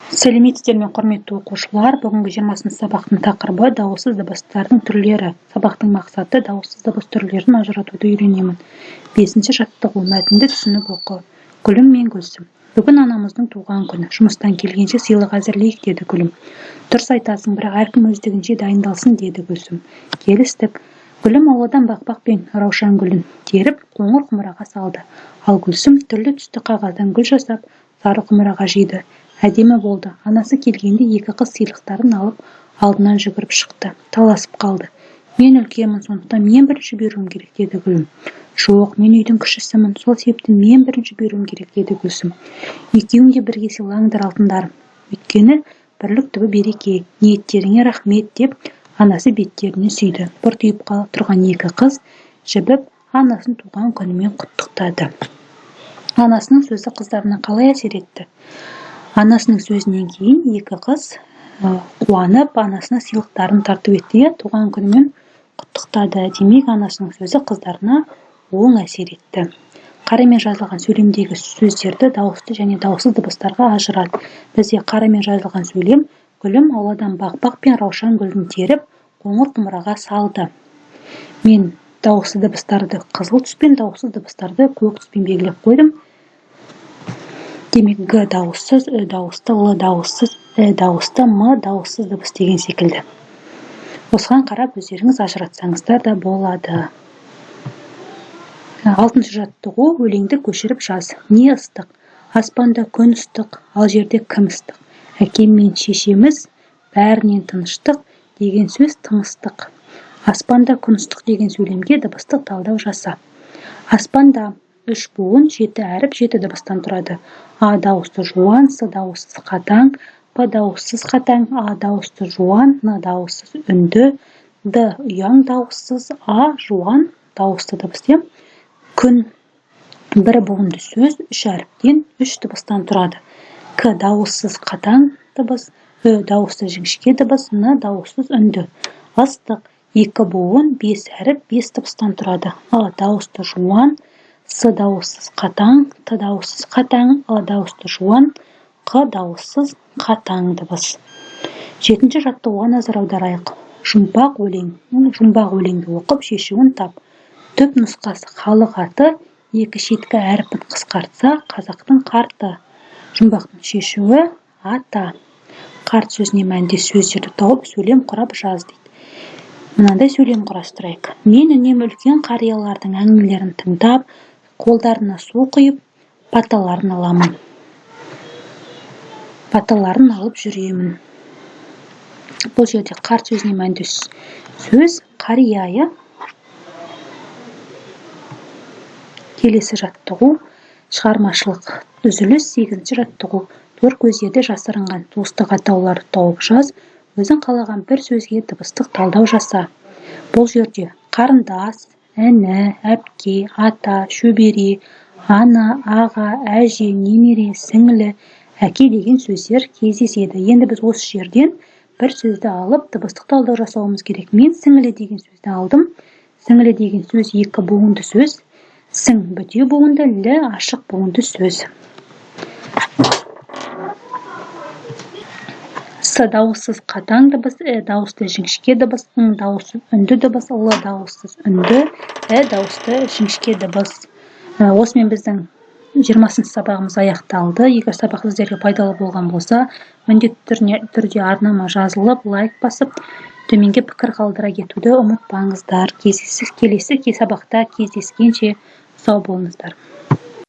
Сәлеметсіздер ме, құрметті оқушылар! Бүгінгі 20-сабақтың тақырыбы: дауыссыз дыбыстардың түрлері. Сабақтың мақсаты: дауыссыз дыбыс түрлерін ажыратуды үйренемін. Бесінші жаттығу. Мәтінді түсініп оқы. Гүлім мен Гүлсім. Бүгін анамыздың туған күні. Жұмыстан келгенше сыйлық әзірлейік, деді Гүлім. Дұрыс айтасың, бірақ әркім өздігінше дайындалсын, деді Гүлсім. Келістік. Гүлім ауладан бақбақ пен раушан гүлін теріп, қоңыр құмыраға салды. Ал Гүлсім түрлі түсті қағаздан гүл жасап, сары құмыраға жиды. Әдемі болды. Анасы келгенде екі қыз сыйлықтарын алып, алдынан жүгіріп шықты. Таласып қалды. Мен үлкенмін, сондықтан мен бірінші беруім керек, деді Гүлім. Жоқ, мен үйдің кішісімін, сол себепті мен бірінші беруім керек, деді Гүлсім. Екеуің де бірге сыйлаңдар, алтындарым. Өйткені бірлік түбі береке. Ниеттеріңе рахмет, деп анасы беттерінен сүйді. Бұртиып тұрған екі қыз жібіп, анасын туған күнімен құттықтады. Анасының сөзі қыздарына қалай әсер етті? Анасының сөзінен кейін екі қыз қуанып, анасына сыйлықтарын тарту етті, иә, туған күнімен құттықтады. Демек, анасының сөзі қыздарына оң әсер етті. Қарамен жазылған сөйлемдегі сөздерді дауысты және дауыссыз дыбыстарға ажырат. Бізде қарамен жазылған сөйлем: Гүлім ауладан бақбақ пен раушан гүлін теріп, қоңыр құмыраға салды. Мен дауысты дыбыстарды қызыл түспен, дауыссыз дыбыстарды көк түспен белгілеп қойдым. Демек, г дауыссыз, ү дауысты, л дауыссыз, і дауысты, м дауыссыз дыбыс деген секілді. Осыған қарап өздеріңіз ажыратсаңыздар да болады. Алтыншы жаттығу. Өлеңді көшіріп жаз. Не ыстық? Аспанда күн ыстық, ал жерде кім ыстық? Әкем мен шешеміз, бәрінен тыныштық деген сөз тыңыстық. Аспанда күн ыстық деген сөйлемге дыбыстық талдау жаса. Аспанда үш буын, жеті әріп, жеті дыбыстан тұрады. А дауысты жуан, с дауыссыз қатаң, п дауыссыз қатаң, а дауысты жуан, н дауыссыз үнді, д ұяң дауыссыз, а жуан дауысты дыбыс, иә. Күн бір буынды сөз, үш әріптен, үш дыбыстан тұрады. К дауыссыз қатаң дыбыс, ү дауысты жіңішке дыбыс, н дауыссыз үнді. Ыстық екі буын, бес әріп, бес дыбыстан тұрады. Ы дауысты жуан, с дауыссыз қатаң, т дауыссыз қатаң, ы дауысты жуан, қ дауыссыз қатаң дыбыс. Жетінші жаттығуға назар аударайық. Жұмбақ өлең. Жұмбақ өлеңді оқып, шешуін тап. Түп нұсқасы халық аты, екі шеткі әрпін қысқартса, қазақтың қарты. Жұмбақтың шешуі: ата. Қарт сөзіне мәндес сөздерді тауып, сөйлем құрап жаз, дейді. Мынандай сөйлем құрастырайық. Мен үнемі үлкен қариялардың әңгімелерін тыңдап, қолдарына су құйып, баталарын аламын, баталарын алып жүремін. Бұл жерде қарт сөзіне мәндес сөз қария, иә. Келесі жаттығу. Шығармашылық үзіліс. Сегізінші жаттығу. Тор көздерде жасырынған туыстық атауларды тауып жаз. Өзің қалаған бір сөзге дыбыстық талдау жаса. Бұл жерде қарындас, іні, әпке, ата, шөбере, ана, аға, әже, немере, сіңлі, әке деген сөздер кездеседі. Енді біз осы жерден бір сөзді алып, дыбыстық талдау жасауымыз керек. Мен сіңлі деген сөзді алдым. Сіңлі деген сөз екі буынды сөз. Сің бітеу буынды, лі ашық буынды сөз. С дауыссыз қатаң дыбыс, і дауысты жіңішке дыбыс, ң дауыссыз үнді дыбыс, л дауыссыз үнді, і дауысты жіңішке дыбыс. Осымен біздің 20-сабағымыз аяқталды. Егер сабақ сіздерге пайдалы болған болса, міндетті түрде арнама жазылып, лайк басып, төменге пікір қалдыра кетуді ұмытпаңыздар. Келесі сабақта кездескенше сау болыңыздар.